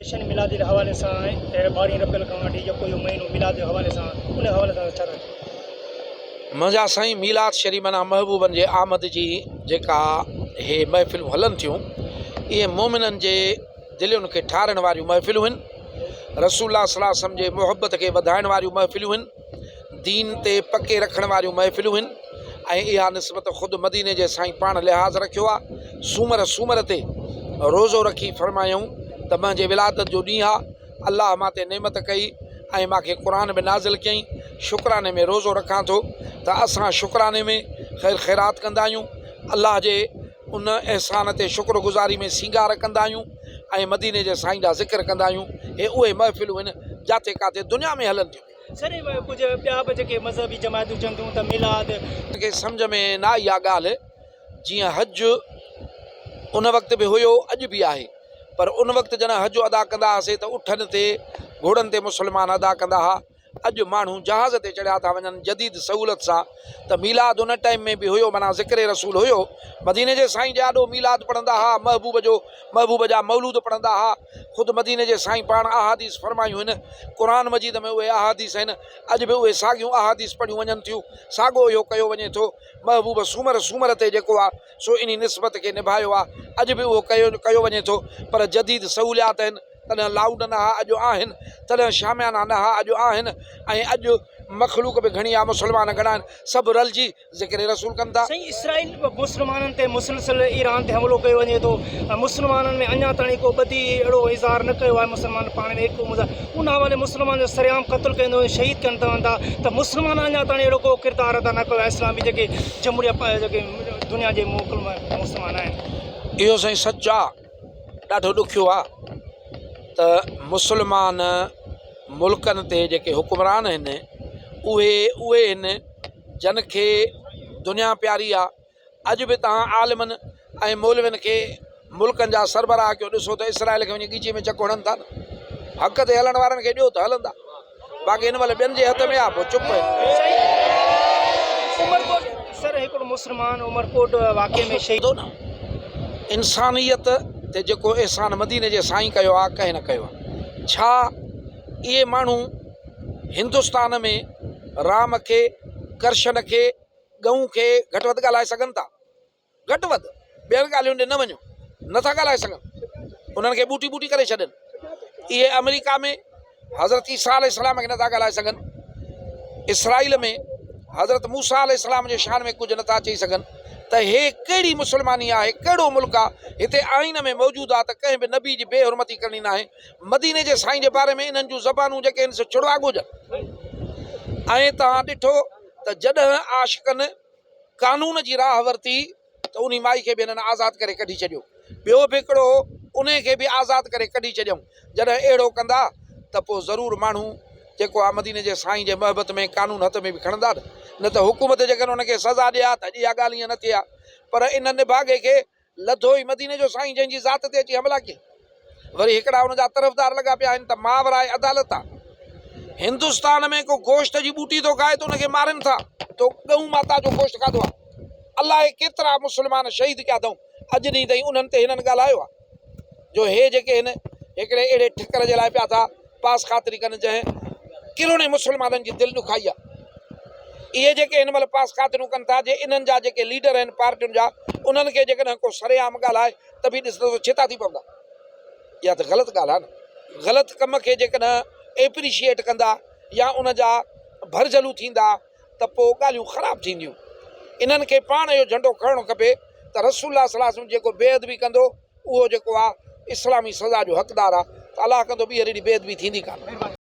جشن ميلاد جي حوالي سان ۽ ٻارهين ربيع کان وٺي جيڪو اهو مهينو ميلاد جي حوالي سان ان حوالي سان ڇا ٿا چئو؟ منهنجا سائين ميلاد شريف معنيٰ محبوبن جي آمد جي جيڪا هي محفلون هلن ٿيون اهي مومنن جي دلين کي ٺارڻ واريون محفلون آهن رسول الله صلي الله عليه وسلم جي محبت کي وڌائڻ واريون محفلون آهن دين تي پڪي رکڻ واريون محفلون آهن ۽ اها نسبت خود مديني جي سائين پاڻ لحاظ رکيو آ. سومر سومر تي روزو رکي فرمايائون ته منهنجي ولادت جو ڏينهن آ، الله مان تي نعمت ڪئي ۽ مان کي قرآن به نازل ڪيائين، شڪراني ۾ روزو رکان ٿو ته اسان شڪراني ۾ خير خيرات ڪندا آهيون، الله جي ان احسان تي شڪر گذاري ۾ سينگار ڪندا آهيون ۽ مديني جي سائين جا ذڪر ڪندا آهيون، هي اهي محفلون آهن جاتي ڪاتي دنيا ۾ هلن ٿيون. سر ڪجهه ٻيا به جيڪي مذهبي جماعتون چون ٿيون ته ميلاد. کي سمجهه ۾ نه آئي اها ڳالهه جيئن حج ان وقت به هيو اڄ به آهي پر ان وقت جڏهن حج ادا ڪندا هئاسي ته اٺن تي گهوڙن تي مسلمان ادا ڪندا هئا اڄ ماڻهو جهاز تي چڙهيا ٿا وڃن جديد سهولت سان ته ميلاد ان ٽائيم ۾ به هيو معنيٰ ذڪر رسول هيو مديني جي سائين جي آڏو ميلاد پڙهندا هئا محبوب جو محبوب جا مولود پڙهندا هئا خود مديني جي سائين پاڻ احاديث فرمايون هن، قرآن مجيد ۾ اهي احاديث آهن، اڄ به اهي ساڳيون احاديث پڙهيون وڃن ٿيون، ساڳو اهو ڪيو وڃي ٿو، محبوب سومر سومر تي جيڪو آ سو انهي نسبت کي نڀايو آ، اڄ به اهو ڪيو ڪيو وڃي ٿو، پر جديد سهوليات آهن، تڏهن لائوڊ نه ها اڄ آهن، تڏهن شاميانا نه ها اڄ آهن ۽ اڄ مخلوق به گهڻي آ مسلمان گهڻا آهن، سڀ رلجي ذڪر رسول ڪن ٿا. سائين اسرائيل مسلمانن تي مسلسل ايران تي حملو ڪيو وڃي ٿو ۽ مسلمانن ۾ اڃا تائين ڪو ٻڌي اهڙو اظهار نه ڪيو آهي مسلمان پاڻ ۾ ايڪو مظاهر ان حوالي مسلمان جو سرعام قتل ڪيو وڃي شهيد ڪن ٿا ٿا ته مسلمان اڃا تائين اهڙو ڪو ڪردار ادا نه ڪيو آهي اسلامي جيڪي جمهوريه جيڪي دنيا جي ملڪ مسلمان آهن. اهو سائين سچ آ ڏاڍو ڏکيو آ ته مسلمان ملڪن تي جيڪي حڪمران آهن اهي اهي آهن جن کي دنيا پياري آ، اڄ به توهان عالمن ۽ مولوين کي ملڪن جا سربراهه ڪيو ڏسو ته اسرائيل کي وڃي ڳچي ۾ چڪ هڻن ٿا نه. حق تي هلڻ وارن کي ڏيو ته هلندا، باقي هن مهل ٻين جي هٿ ۾ آ پوء چپ آهن. عمرڪوٽ سر هڪڙو مسلمان عمرڪوٽ واقعي ۾ شهيد. نه انسانيت تي جيڪو احسان مديني جي سائين ڪيو آ ڪنهن نه ڪيو آ. ڇا اهي ماڻهو هندستان ۾ رام کي، ڪرشن کي، ڳئون کي گهٽ وڌ ڳالهائي سگهن ٿا؟ گهٽ وڌ ٻين ڳالهين ڏي نه وڃو، نه ٿا ڳالهائي سگهن، انهن کي ٻوٽي ٻوٽي ڪري ڇڏين. اهي آمريڪا ۾ حضرت عيسيٰ عليه السلام کي نه ٿا ڳالهائي سگهن، اسرائيل ۾ حضرت موسيٰ عليه السلام جي شان ۾ ڪجهه نه ٿا چئي سگهن ته هي ڪهڙي مسلماني آهي، ڪهڙو ملڪ آهي، هتي آئين ۾ موجود آهي ته ڪنهن به نبي جي بي حرمتي ڪرڻي ناهي، مديني جي سائين جي باري ۾ انهن جون زبانون جيڪي آهن سي ڇڙواڳ هجن ۽ توهان ڏٺو ته جڏهن عاشقن قانون جي راهه ورتي ته انهي مائي کي به هنن آزاد ڪري ڪڍي ڇڏيو ٻيو به هڪڙو هو انهي کي به آزاد ڪري ڪڍي ڇڏيائون جڏهن اهڙو ڪندا ته پوء ضرور ماڻهو جيڪو آ مديني جي سائين جي محبت ۾ قانون هٿ ۾ به کڻندا نه نه ته حڪومت جيڪڏهن ان کي سزا ڏئي ها ته اڄ اها ڳالهه ائين نه ٿئي ها پر ان نڀاڳي کي لڌو ئي مديني جو سائين جنهن جي ذات تي اچي حملا ڪيائين. وري هڪڙا ان جا طرفدار لڳا پيا آهن ته ماورائي عدالت آ. هندستان ۾ ڪو گوشت جي ٻوٽي ٿو کائي ته ان کي مارين ٿا. تو ڳئون ماتا جو گوشت کاڌو آ. الائي ڪيترا مسلمان شهيد ڪيا اٿئون. اڄ ڏينهن تائين انهن تي هنن ڳالهايو آ. جو هي جيڪي هن هڪڙي اهڙي ٺڪر جي لاء پيا ٿا پاس خاطري ڪن جنهن ڪروڙين مسلمانن جي دل ڏکائي آ. اهي جيڪي هن مهل پاس خاطريون ڪن ٿا جي انهن جا جيڪي ليڊر آهن پارٽين جا انهن کي جيڪڏهن ڪو سرعام ڳالهائي ته به ڏسندو ته ڇتا ٿي پوندا. اها ته غلط ڳالهه آهي نه. غلط ڪم کي جيڪڏهن ايپريشيئيٽ ڪندا يا ان جا ڀرجهلو ٿيندا ته پوء ڳالهيون خراب ٿينديون. انهن کي پاڻ اهو جهنڊو کڻڻو کپي ته رسول الله صلي الله عليه وسلم جيڪو بي ادبي ڪندو اهو جيڪو آهي اسلامي سزا جو حقدار آهي ته الله ڪندو ٻيهر اهڙي بي ادبي ٿيندي ڪانه.